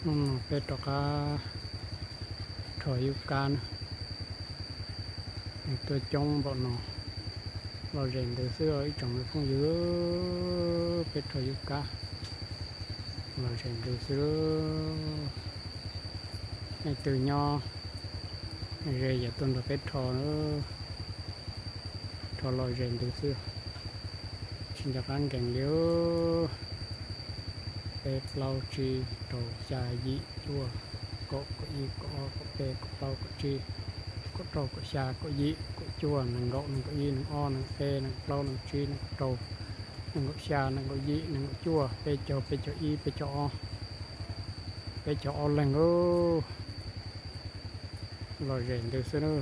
ອືມ ເປັດອອກກາ ຖອຍຢູ່ການ ໃນຕົວຈົງບໍ່ເນາະ ລອເຣັງເດີເສື້ອ ອີ່ຈອງໄມ່ພົງຢູ່ ເປັດຖອຍຢູ່ກາ ລອເຣັງເດີເສື້ອ ໃນຕົວຍໍ ເຣຍຢ່າຕົນດອກເປັດຖອຍເດີ ຖອຍລອເຣັງເດີເສື້ອ ຊິນຈາກອັນແກງຫຼຽວ ເປັດເລົາຈີໂຕຊາຢີຈົວ ເກາະເກາະອີເກາະອໍເກາະເປເກາະເລົາເກາະຈີ ເກາະໂຕເກາະຊາເກາະຢີເກາະຈົວ ໜຶ່ງເກາະໜຶ່ງເກາະອີໜຶ່ງອໍໜຶ່ງເປໜຶ່ງເລົາໜຶ່ງຈີໜຶ່ງໂຕ ໜຶ່ງເກາະຊາໜຶ່ງເກາະຢີໜຶ່ງເກາະຈົວ ເປໂຈເປໂຈອີເປໂຈອໍ ເປໂຈອໍເລັງເອີ ລອເຣັງເດີເສື້ອເດີ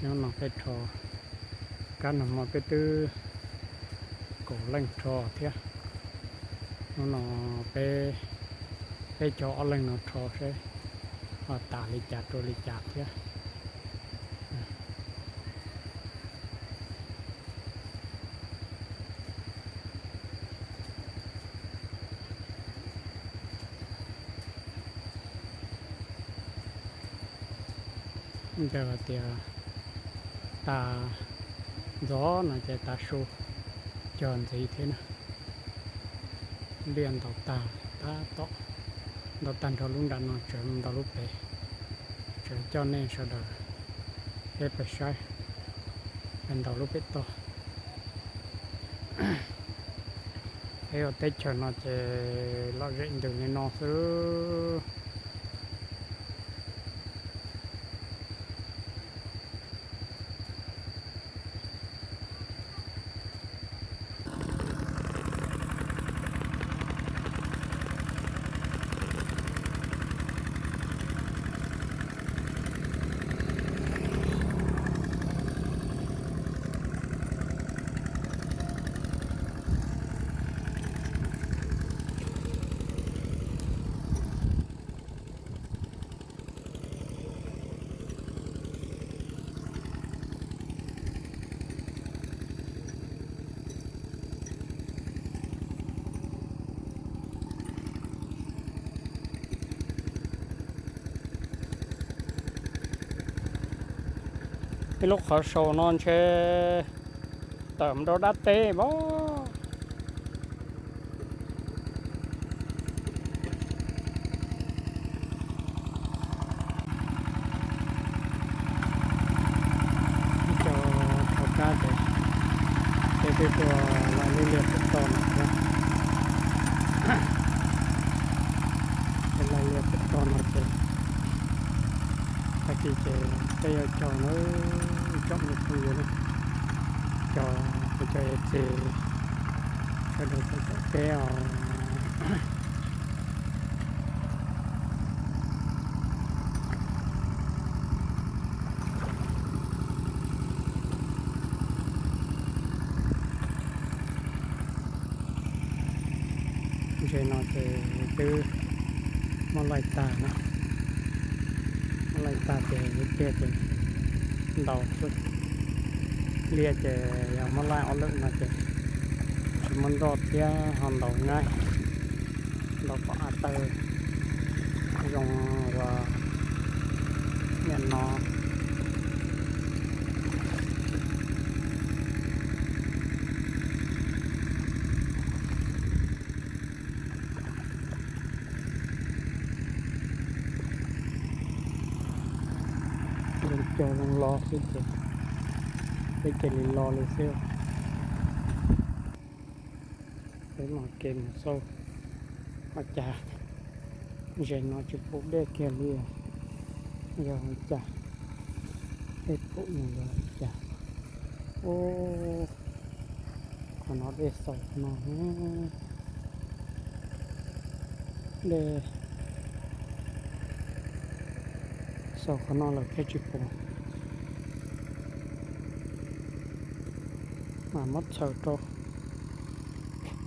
ຍອນນອກເປັດຖອຍ ການນຳມອດເປັດຕື້ ກໍເລັງຖອຍເທື່ອ ນອນເປ ເປຈອເລັງນອກຖອຍເຊ ອາຕາລິຈາໂຕລິຈາເທື່ອ ແຕ່ວ່າເຕຍ ຕາ ດອນ ເຈຕາຊູ ຈອນສີເທນ ລຽນດອກຕາ ຕາເຕາະ ດອກຕັນໂທລຸງດັນນອນເສີມດອກລູກເປ ເສີມເຈົ້າແນ່ຊະດາ ເອໄປໃຊ້ ເປັນດອກລູກເປໂຕ ເອວເຕັກເສີນນອນເຈ ລອເຣັງເດີເນນອນເສື້ອ ເປັນລົດເຂົາໂຊນອນເຊ ເຕີມໂດດັດເຕບໍ? ຈອດເອົາກາດເດ ເປັນຕົວລາຍລຽບໆເປັນຕອນເນາະ ເປັນລາຍລຽບເປັນຕອນເນາະ ຕະກີ້ເຈໄປເອົາຈອງເນາະ ຈອງຢູ່ພຸ້ນຢູ່ເນາະ ຈອງໄປເຈົ້າເອເຈ ກະໄດ້ໄປເຈົ້າແກ້ວ ໃຊ່ເນາະ ເຈ ຄືມາໄລ່ຕາເນາະ ມາໄລ່ຕາເຈ ເຈ ເຈ ດອກສຸດ ເລຍເຈ ເອົາມາໄລ່ເອົາເລິກມາເຈ ມັນດອກເທຍ ເຮົາດອກງ່າຍ ດອກກໍອາເຕີ ລົງວ່າ ແມ່ນເນາະ. ລົງຈອລົງລໍຊິເຈ ໄປເຈລີລໍເລີເຊວ ໄປມາເກນໂຊ ອາຈານ ເຈນອນຈິປູເບເກເລຍ ຢາຈາ ເຮັດປຸຫຍັງຢາຈາ ໂອ້ ຂະໜາດເອສອງເນາະ ເດ ສອງຂະໜາດລະແຄ່ຈິໂປ ມາໝົດເຊົາໂຕ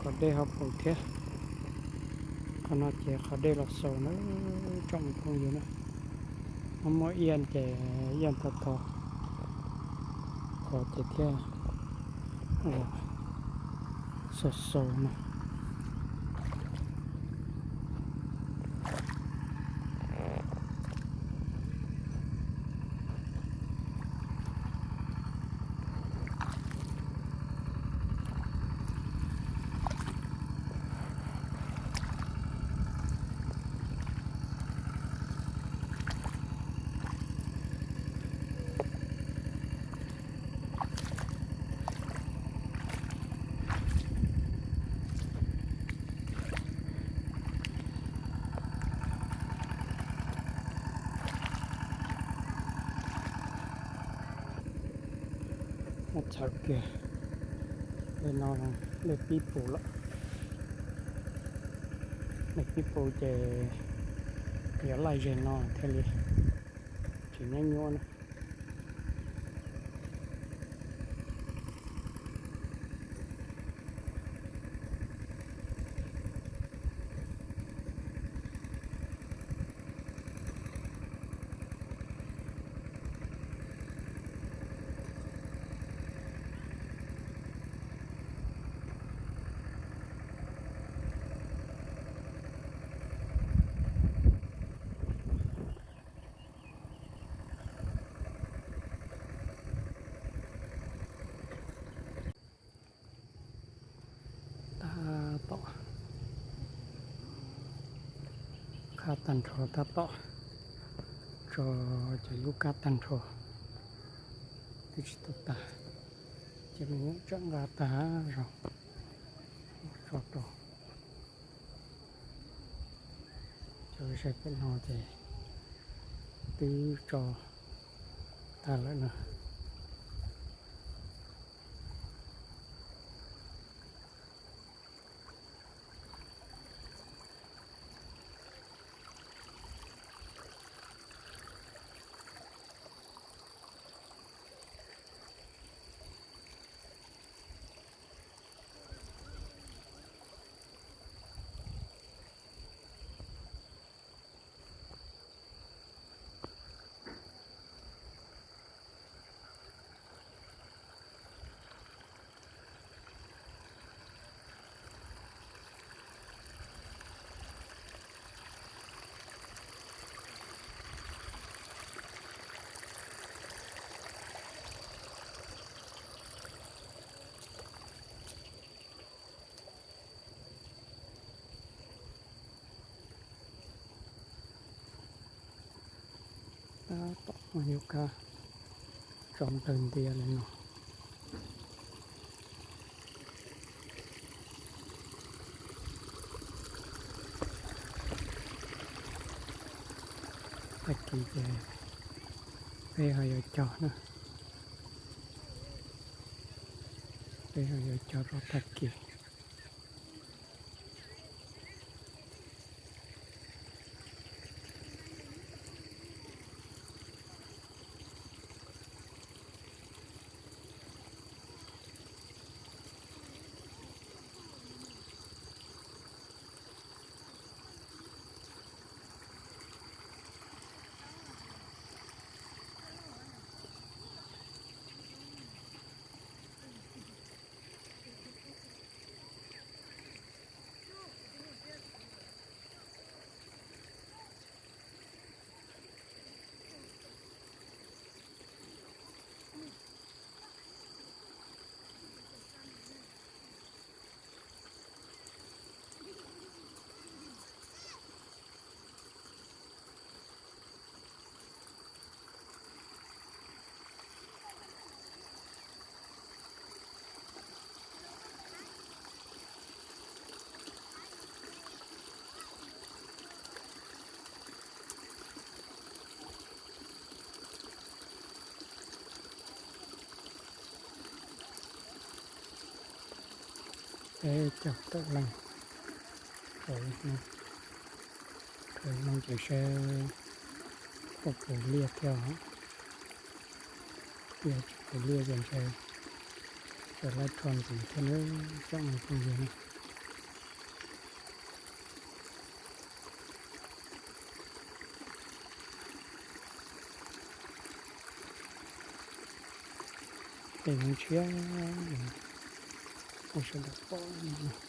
ກໍໄດ້ຮັບຜົນເທຍ ຂະໜາດເຈ ເຂົາໄດ້ລັກເຊົາເນາະ ຈ້ອງຄົງຢູ່ເນາະ. ມາໝໍ້ອຽນແຈ ອຽນຕໍ່ຕໍ່ ຂໍເຈເທຍ ໂອ້ ໂຊໂຊເນາະ Nó chả kìa. Đây nó là đây pí pù lắm. Đây pí pù chè. Giờ lại dành nó thế này. Chỉ nhá nhúa nữa. Tab tok. Kha tan tho tab tok. Cho cha yu kha tan tho. Ti chi tok ta. Cha mi chang ga ta ro. Cho to. Cho sai pet no te. Ti cho ta la na. Tab tok ມາຢູ່ກະຈອມເຕີນເດຍເລີຍເນາະ. ຕະກີ້ແກໄປຫາຢາຈອນະ ໄປຫາຢາຈອນ ຕະກີ້. ເອີ ຈັບໂຕະແລ້ວ ໂອ້ຍ ເຄີຍມັນຈະແຊ ພວກເຄີຍລຽກແຖວ ລຽກ ເຄີຍລຽກກັນແຊ ຈະໄລ່ທອນຊິເທື່ອເດີ ຈັກມັນຄົງຢູ່ນະ. ເປັນເຊຍ ບໍ່ສະດວກ ເ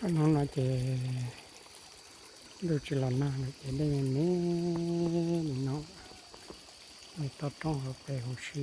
Tao nó nói chứ, đôi chỉ là na nói chứ đây là nè, nó, người ta trong hợp về hồ sơ.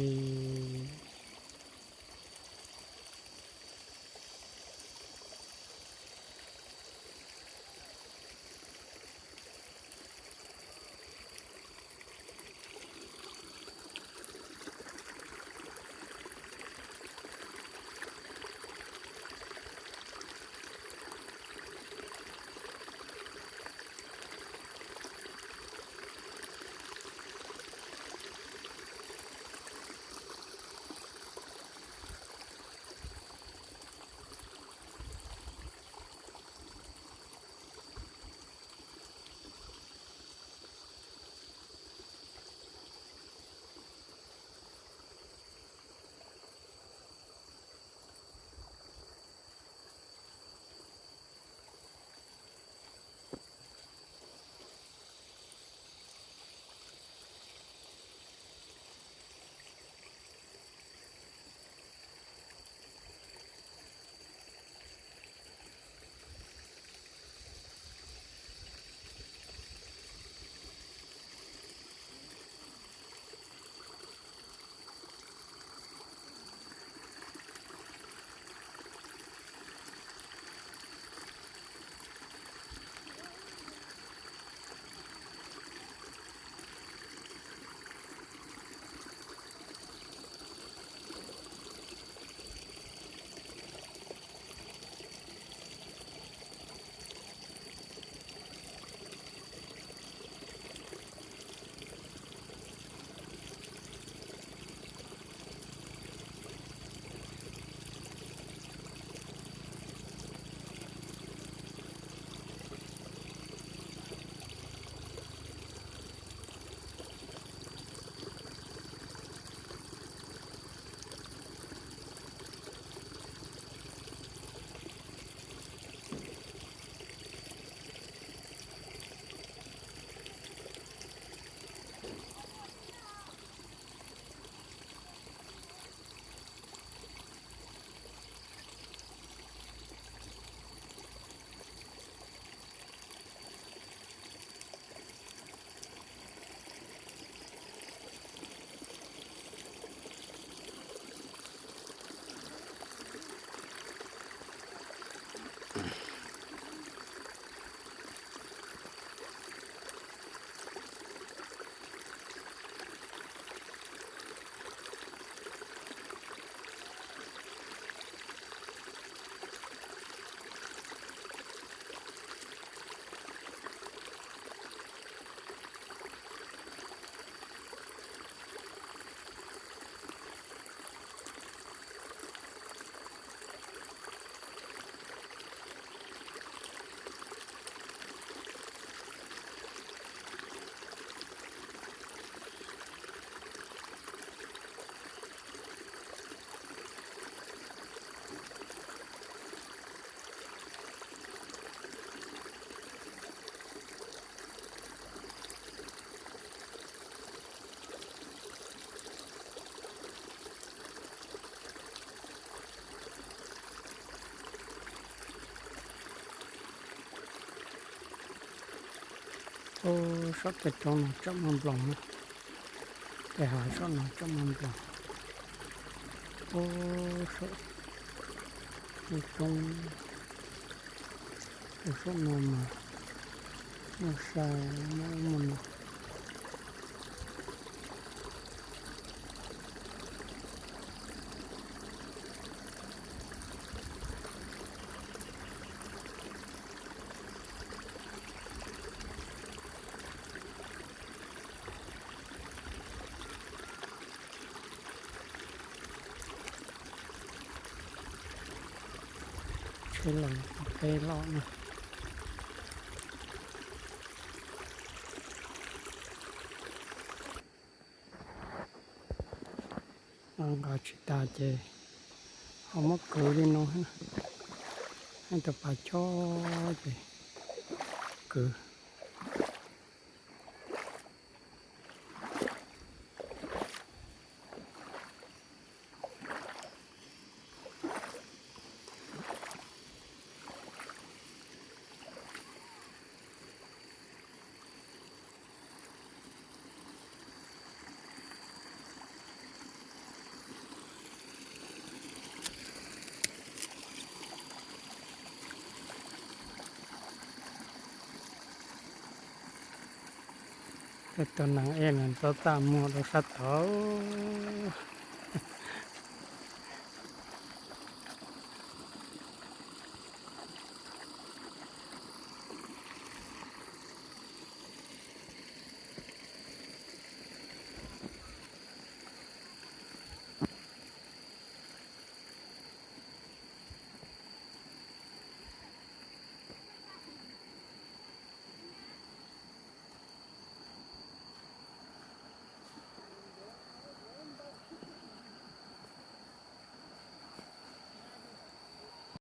Ô, sót cái trống nó chậm mâm lòng nữa. Cái hái sót nó chậm mâm lòng. Ô, sót cái trống. Ô, sót nó mà. Nó sai, nó mâm lòng. Cái lồng, cái lọ này. Ơ, gà chỉ ta chê. Hông có cử đi nó hả? Hãy tập bà cho chê. Cử. ແຕ່ຕອນນາງເອກນັ້ນ ເຈົ້າຕາມວດເອົາສັດເຖາະ.